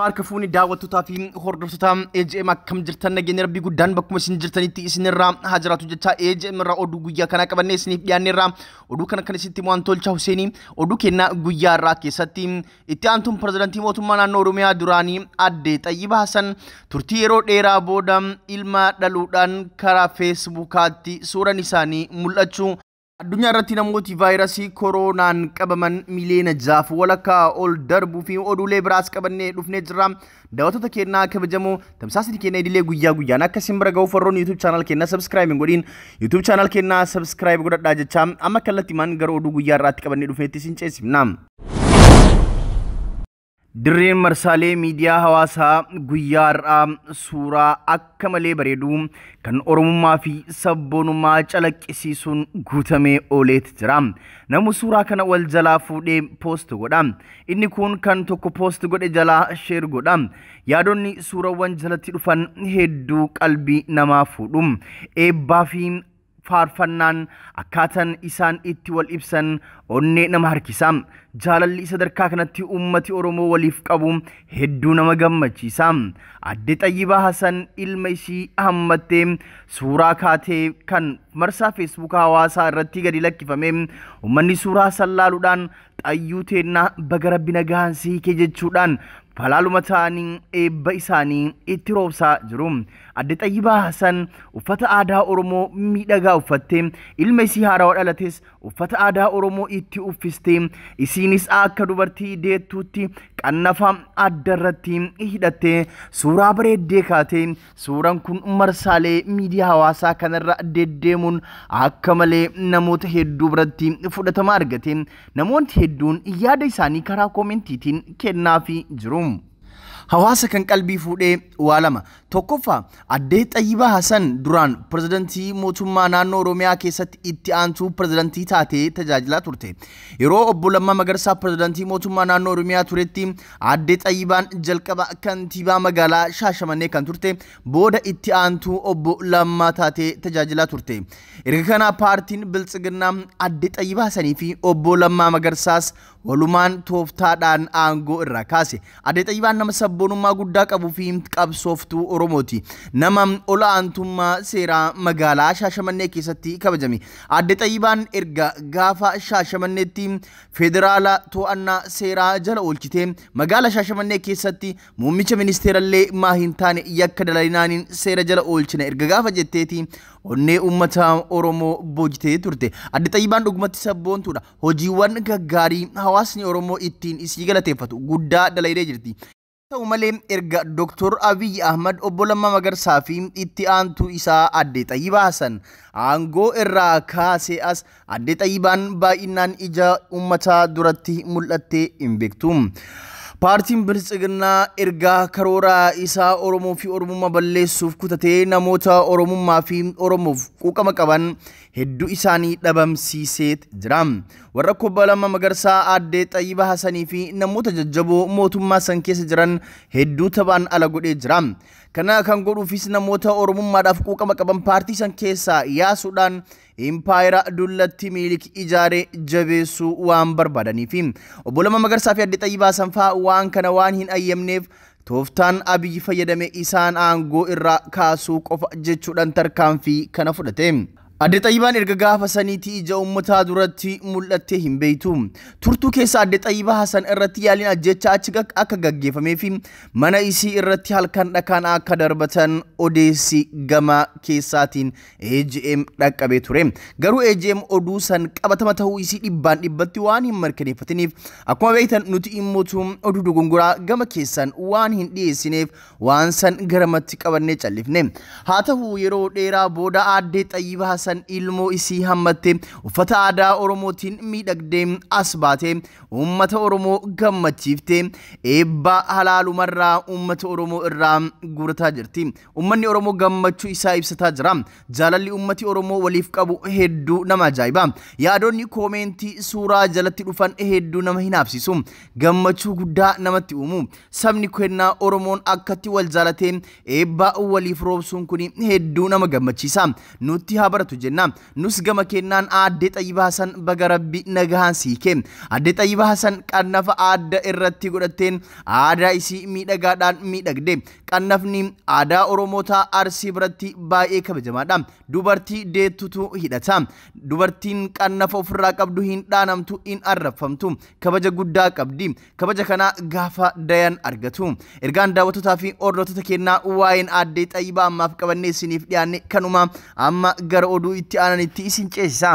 Harka fuuni daawwattootaa fi hordoftoota AJM akkam jirtan nageenya rabbii guddaan bakkuma isin jirtanitti isinirraa haa jiraatu jecha AJM irraa oduu guyyaa kanaa qabannee isiniif dhiyaanneerra. Oduu kana kan isinitti himu Tolchaa Huseenii. Oduu kennaa guyyaa irraa keessatti itti aantuun pirezidantii mootummaa naannoo Oromiyaa duraanii aadde Xayyiba Hasan turtii yeroo dheeraa booda ilma dhaluudhaan karaa feesbuukaatti suuraan isaanii mul'achuu. Addunyaa irratti namooti vaayirasii koronaan qabaman miliyoona 6.5 ol darbuu fi oduulee biraas qabannee dhufnee jirra. Daawwattoota keenyaa kabajamoo tamsaasni keenya idilee guyyaa guyyaan akka isin bira ga'uuf warroonni YouTube channel keenyaa subscribe hin godhin YouTube channel keenyaa subscribe godhadhaa jecha amma kallattiimaan gara oduu guyyaa irraatti qabannee dhufneetti isin ceesifna. Dirreen marsaalee miidiyaa hawaasaa guyyaa har'aa suuraa akka malee bareedu kan Oromummaa fi sabboonummaa calaqqisiisuun guutamee ooleet jira. Namni suuraa kana wal jalaa fuudhee poost godha. Inni kun kan tokko poost godhe jalaa sheer godha. Yaadonni suurawwan jalatti dhufan hedduu qalbii namaa fuudhu. Eebbaa fi faarfannaan akkaataan isaan itti wal ibsan onnee nama harkisa. Jaalalli sadarkaa kanatti uummati Oromoo waliif qabu hedduu nama gammachiisa. Aadde Xayyibaa Hasan ilma ishii hammattee suuraa kaatee kan marsaa feesbuukaa hawaasaa irratti gadi lakkifame uummanni suuraa san laaluudhaan xayyuu teennaa baga rabbi nagaan si hiike jechuudhaan falaaluma ta'anii eebba isaanii itti roobsaa jiru. Aadde Xayyibaa Hasan uffata aadaa Oromoo miidhagaa uffattee ilma isii haarawaa dhalates uffata aadaa Oromoo itti uffistee isiinis akka dubartii deettuutti qannafa adda irratti hidhattee suuraa bareeddee kaatee suuraan kun marsaalee miidiyaa hawaasaa kanarra deddeemuun akka malee namoota hedduu biratti fudhatama argate. Namoonni hedduun yaada isaanii karaa koomentiitiin kennaafii jiru. Hawaasa kan qalbii fuudhee waa lama. Tokkoffaa Aadde Xayyibaa Hasan duraan pirezidantii mootummaa naannoo Oromiyaa keessatti itti aantuu pirezidantii taatee tajaajilaa turte. Yeroo obbo Lammaa Magarsaa pirezidantii mootummaa naannoo Oromiyaa turetti Aadde Xayyibaan jalqaba kantiibaa magaalaa Shaashamannee kan turte booda itti aantuu obbo Lammaa taatee tajaajilaa turte. Erga kana paartiin Biltsiginnaa Aadde Xayyibaa Hasanii fi obbo Lammaa Magarsaas walumaan tooftaadhaan aangoo irraa kaase. Aadde Xayyibaan nama sabboonummaa guddaa qabuu fi qabsooftuu Oromooti. Nama ol aantummaa seeraa magaalaa Shaashamannee keessatti kabajame. Aadde Xayyibaan erga gaafa Shaashamanneetti federaala to'annaa seeraa jala oolchitee magaalaa Shaashamannee keessatti muummicha ministeerallee maa hin taane yakka dalaginaaniin seera jala oolchina erga gaafa jetteeti onnee uummata Oromoo boojitee turte. Aadde Xayyibaan dhugumatti sabboontuudha. Hojiiwwan gaggaarii hawaasni Oromoo ittiin isii galateeffatu guddaa dalaydee jirti. Ta'u malee erga Dr. Abiy Ahmad obbo Lammaa Magarsaa fi itti aantuu isaa Aadde Xayyibaa Hasan aangoo irraa kaasee as Aadde Xayyibaan baay'inaan ija uummataa duratti mul'attee hin beektu. Paartiin Biltsiginnaa erga karoora isaa Oromoo fi Oromummaa balleessuuf kutatee namoota Oromummaa fi Oromoof quuqama qaban hedduu isaanii dhabamsiisee jira. Warra obbo Lammaa Magarsaa Aadde Xayyibaa Hasanii fi namoota jajjaboo mootummaa san keessa jiran hedduu taphaan ala godhee jira. Kana kan godhuufis namoota Oromummaadhaaf quuqama qaban paartii san keessaa yaasuudhaan impaayera dullatti Minilik ijaaree jabeessuu waan barbaadaniifi. Obbo Lammaa Magarsaa fi Aadde Xayyibaa Hasan fa'aa waan kana waan hin ayyamneef tooftaan Abiyyi fayyadame isaan aangoo irraa kaasuu qofa jechuudhaan tarkaanfii kana fudhate. Aadde Xayyibaan erga gaafa saniitii ija uummataa duratti mul'attee hin beektu. Turtuu keessa Aadde Xayyibaa Hasan irratti yaaliin ajjechaa achi akka gaggeeffamee fi mana isii irratti halkan dhakaan akka darbatan odeessi gama keessaatiin AJM dhaqqabee ture. Garuu AJM oduu san qabatama ta'uu isii dhibbaan dhibbatti waan hin mirkaneeffatiniif akkuma beektan nuti immootu oduu dogongoraa gama keessan waan hin dhiyeessineef waan san garamatti qabannee callifne. Haa ta'u yeroo dheeraa booda Aadde Xayyibaa Hasan ilmoo isii hammattee uffata aadaa Oromootiin miidhagdee as baatee uummata Oromoo gammachiiftee eebba halaalumarraa uummata Oromoo irraa guurataa jirti. Uummanni Oromoo gammachuu isaa ibsataa jira. Jaalalli uummati Oromoo waliif qabu hedduu nama ajaa'iba. Yaadonni koomeentii suuraa jalatti dhufan hedduu nama hinaafsisu. Gammachuu guddaa namatti uumu. Sabni kennaa Oromoon akkatti wal jaalatee eebba waliif roobsuun kun hedduu nama gammachiisa. Nutti haa baratu jenna. Nus gama kennaan Aaddee Xayyibaa Hasan baga Rabbi nagahaan siike. Aaddee Xayyibaa Hasan qannafa aadda irratti godhatteen aadaa isii miidhagaadhaan miidhagde. Qannafni aadaa Oromootaa Arsii biratti baay'ee kabajamaadha. Dubartii deettutu hidhata. Dubartiin qannafa ofirraa qabdu hin dhaanamtu, hin arrabfamtu. Kabaja guddaa qabdi. Kabaja kana gaafa dayan argatu. Ergaan daawwattootaa fi hordoftoota kennaa waa'een Aaddee Xayyibaa ammaaf qabannee isiniif dhiyaanne kanuma. Amma gara oduu itti aananitti isin ceesisa.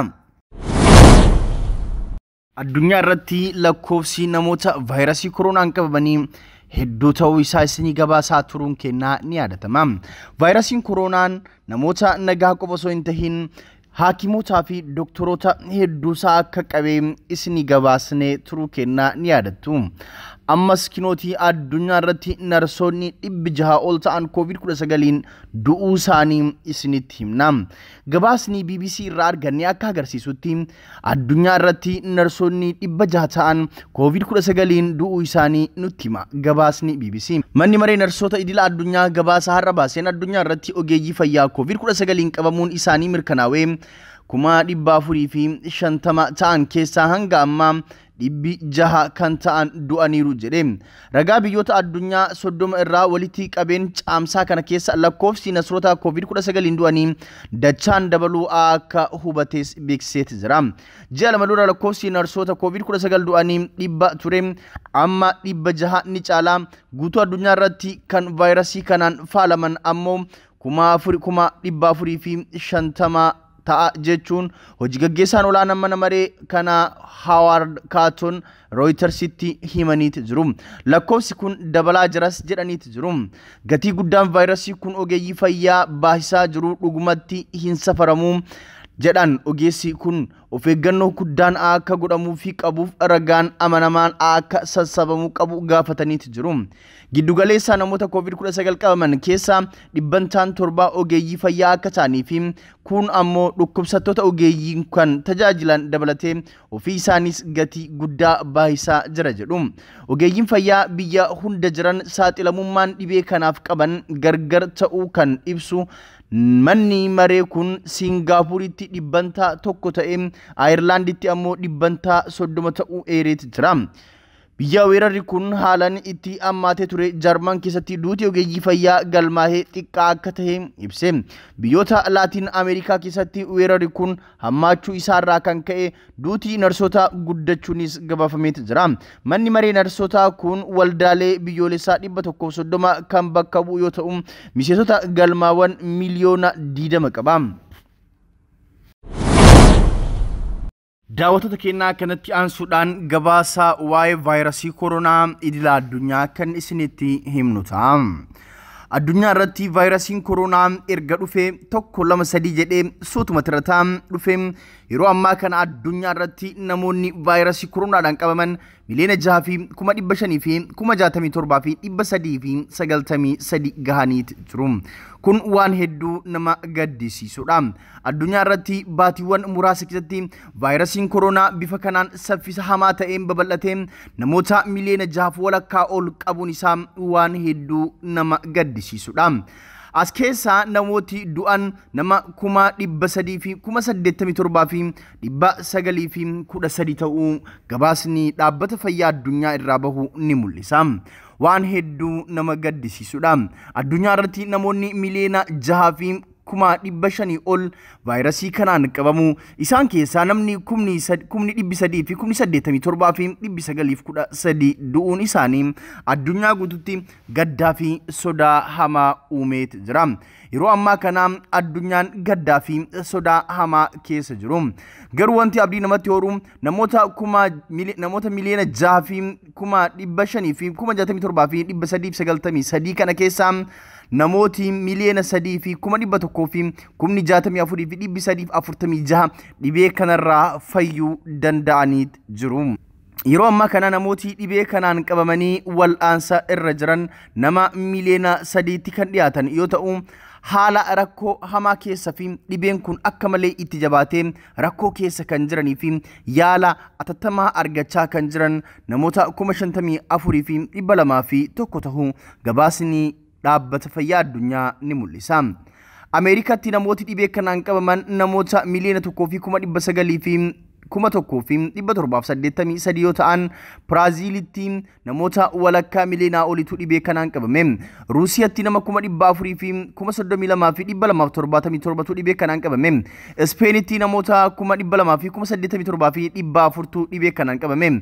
Addunyaa irratti lakkoofsi namoota vaayirasii koronaan qabamanii hedduu ta'uu isaa isinii gabaasaa turuun kennaa ni yaadatama. Vaayirasiin koronaan namoota nagaa qofa osoo hin tahin haakimotaa fi doktoroota hedduusaa akka qabee isinii gabaasnee turuu kennaa ni yaadattu. Ammas kinootii addunyaa irratti narsoonni 600 ol ta'an COVID-19 du'uu isaanii isinitti himna. Gabaasni BBC irraa arganne akka agarsiisutti addunyaa irratti narsoonni 600 ta'an COVID-19 du'uu isaanii nutti hima gabaasni BBC. Manni maree narsoota idila addunyaa gabaasa har'a baaseen addunyaa irratti ogeeyyii fayyaa COVID-19 qabamuun isaanii mirkanaa'ee 450,000 ta'an keessaa hanga ammaa 600 kan ta'an du'aniiru jedhe. Ragaa biyyoota addunyaa 30 irraa walitti qabeen caamsaa kana keessa lakkoofsi nasroota COVID-19 du'anii dachaan dabaluu akka hubates beeksiseeti jira. Ji'a 2 dura lakkoofsi narsoota COVID-19 du'anii 100 ture, amma 600 ni caala. Guutuu addunyaa irratti kan vaayirasii kanaan faalaman ammoo 4,450 ta'a jechuun hojii gaggeessaan olaanaan mana maree kana Howard Kaatoon Reutersitti himaniiti jiru. Lakkoofsi kun dabalaa jiras jedhaniiti jiru. Gatii guddaan vaayirasii kun ogeeyyii fayyaa baasisaa jiru dhugumatti hin safaramu jedhan ogeessi kun. Of eeggannoo guddaan akka godhamuu fi qabuuf ragaan amanamaan akka sassabamuu qabu gaafataniiti jiru. Giddugaleessaa namoota COVID-19 qabaman keessaa 7% ogeeyyii fayyaa akka ta'anii fi kun ammoo dhukkubsattoota ogeeyyii kan tajaajilan dabalatee ofii isaanis gatii guddaa baasisaa jira jedhu. Ogeeyyiin fayyaa biyya hunda jiran saaxilamummaan dhibee kanaaf qaban gargar ta'uu kan ibsu manni maree kun Siingaapuritti 1% ta'ee Ayirlaanditti ammoo 30% ta'uu eereeti jira. Biyya weerarri kun haalaan itti ammaatee ture Jarman keessatti duuti ogeeyyii fayyaa galmaahee xiqqaa akka ta'e ibse. Biyyoota Laatiin Ameerikaa keessatti weerarri kun hammaachuu isaarraa kan ka'e duuti narsoota guddachuunis gabaafameeti jira. Manni maree narsootaa kun waldaalee biyyoolessaa 130 kan bakka bu'u yoo ta'u miseensota galmaawwan miliyoona 20 qaba. Daawwattoota kennaa kanatti aansuudhaan gabaasa waa'ee vaayirasii koronaa idila addunyaa kan isinitti himnu ta'a. Addunyaa irratti vaayirasiin koronaa erga dhufe 1 2 3 jedhee suutuma tirataa dhufe. Yeroo ammaa kana addunyaa irratti namoonni vaayirasii koronaadhaan qabaman 6,567,393 gahaniiti jiru. Kun waan hedduu nama gaddisiisudha. Addunyaa irratti baatiiwwan muraasa keessatti vaayirasiin koronaa bifa kanaan saffisa hamaa ta'een babal'atee namoota 6.5 miliyoona ol qabuun isaa waan hedduu nama gaddisiisudha. As keessaa namooti du'an nama 387,913 ta'uu gabaasni dhaabbata fayyaa addunyaa irraa bahu ni mul'isa. Waan hedduu nama gaddisiisudha. Addunyaa irratti namoonni 6,500,000 ol vaayirasii kanaan qabamu. Isaan keessaa namni 387,913 du'uun isaanii addunyaa guutuutti gaddaa fi sodaa hamaa uumeet jira. Yeroo ammaa kana addunyaan gaddaa fi sodaa hamaa keessa jiru. Garuu wanti abdii namatti horu namoota 6,567,393 kana keessaa namooti 3,164,346 dhibee kanarraa fayyuu danda'anii jiru. Yeroo ammaa kana namooti dhibee kanaan qabamanii wal'aansa irra jiran nama 3 miliyoona kan dhiyaatan yoo ta'u haala rakkoo hamaa keessa fi dhibeen kun akka malee itti jabaatee rakkoo keessa kan jiranii fi yaala atattamaa argachaa kan jiran namoota 54,201 ta'uu gabaasni dhaabbata fayyaa addunyaa ni mul'isa. Ameerikaatti namooti dhibee kanaan qabaman namoota 1,901,783 yoo ta'an, Biraaziilitti namoota walakkaa miliyoonaa olitu dhibee kanaan qabame. Ruusiyaatti nama 432,277 dhibee kanaan qabame. Ispeenitti namoota 287,400 dhibee kanaan qabame.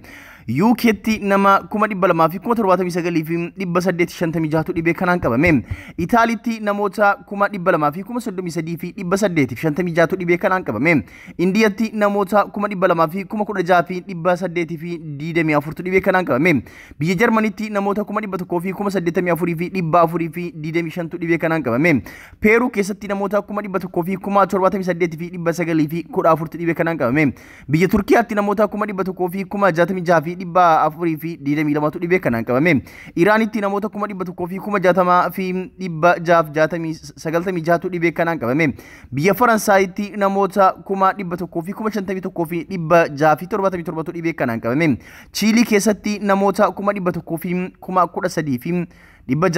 UKtti nama 279,856 dhibee kanaan qabame. Itaaliitti namoota 233,856 dhibee kanaan qabame. Indiyatti namoota 216,824 dhibee kanaan qabame. Biyya Jarmanitti namoota 184,425 dhibee kanaan qabame. Peeruu keessatti namoota 178,914 dhibee kanaan qabame. Biyya Turkiyaatti namoota 166,422 dhibee kanaan qabame. Iraanitti namoota 160,696 dhibee kanaan qabame. Biyya Faransaayitti namoota 151,677 dhibee kanaan qabame. Chiilii keessatti namoota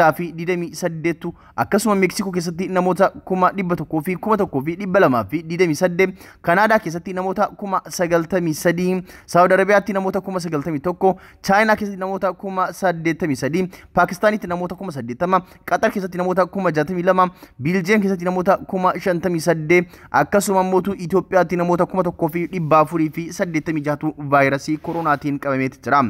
113,628, akkasuma Meeksikoo keessatti namoota 101,228, Kanaadaa keessatti namoota 93,000, Saawud Arabiyaatti namoota 91,000, Chaayinaa keessatti namoota 83,000, Paakistaanitti namoota 80,000, Qaxar keessatti namoota 62,000, Biiljeem keessatti namoota 58,000, akkasuma immoo Itoophiyaatti namoota 1,486 vaayirasii koronaatiin qabameeti jira.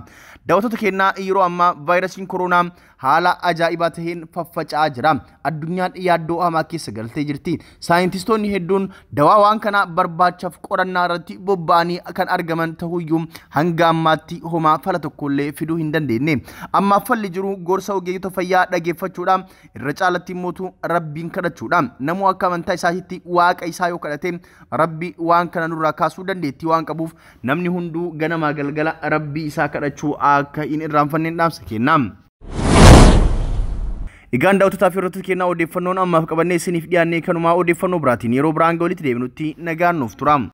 Daawwattoota keenyaa, yeroo ammaa vaayirasiin koronaa haala ajaa'ibaa taheen faffaca'aa jira. Addunyaan yaaddoo hamaa keessa galtee jirti. Saayintistoonni hedduun dawaa waan kana barbaachaaf qorannaa irratti bobba'anii kan argaman ta'uyyuu hanga ammaatti homaa fala tokkollee fiduu hin dandeenye. Ammaaf falli jiru gorsa ogeeyyota fayyaa dhageeffachuudha. Irra caalatti immoo rabbiin kadhachuudha. Namuu akka amantaa isaatiitti waaqa isaa yoo kadhate rabbi waan kana nurraa kaasuu dandeettii waan qabuuf namni hunduu ganamaa galgala rabbii isaa kadhachuu akka hin irraanfanneen dhaamsa kenna. Egaan daawwattoota fi hordoftoota keenyaa, odeeffannoon ammaaf qabannee isiniif dhiyaannee kanumaa. Odeeffannoo biraatiin yeroo biraan walitti deebinutti nagaan nuuf tura.